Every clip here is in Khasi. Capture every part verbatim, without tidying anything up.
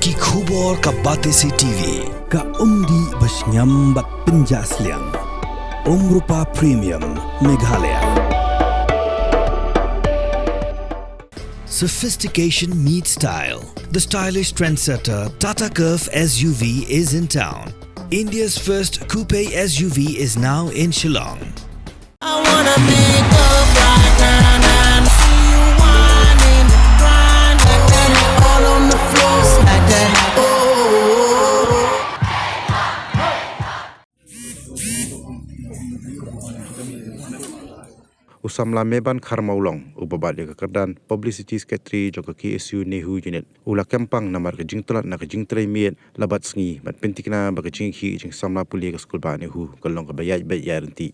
Ki khubor ka Batesi T V. Ka umdih ba shngiam bad pynjah sliang. Umrupa Premium, Meghalaya. Sophistication meets style. The stylish trendsetter Tata Curvv S U V is in town. India's first coupe S U V is now in Shillong. I wanna pick up right now, now, see you whining, grinding, all on the floor, smack that. Oh, oh, oh, oh. U samla Meban Kharmawlong, uba bat ïa ka kyrdan Publicity Secretary jong ka K S U NEHU Unit, u la kyrpang namar ka jingtlot na ka jingtrei miet la bat sngi, bad pynthikna ba ka jingïakhih jingsamla pule ka skulbah NEHU ka long kaba ïaid beit ïaid ryntih.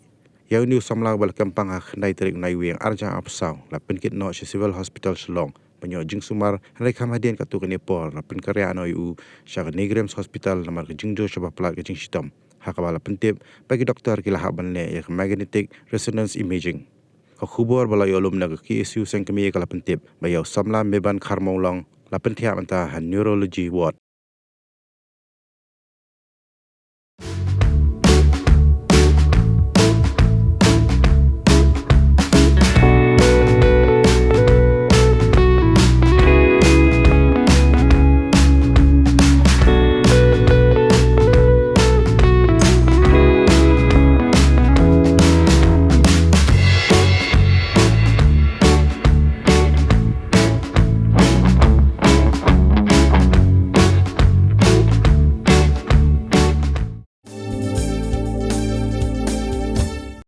Ïa une u samla uba la kyrpang ha ka khyndai tarik u Naiwieng arhajar arphew saw la pynkit noh sha Civil Hospital Shillong ban ïoh jingsumar, hynrei kham hadien katto katne por la pynkyrïah noh ïa u sha ka NEIGRIHMS Hospital namar ka jingjur shaba palat ka jingshitom, ha kaba la pyntip ba ki doktor ki la hap ban leh ïa ka magnetic resonance imaging. Ka khubor ba la ïoh lum na ka K S U Seng Kmie ka la pyntip ba ïa u samla Meban Kharmawlong la pynthiah mynta ha neurology ward,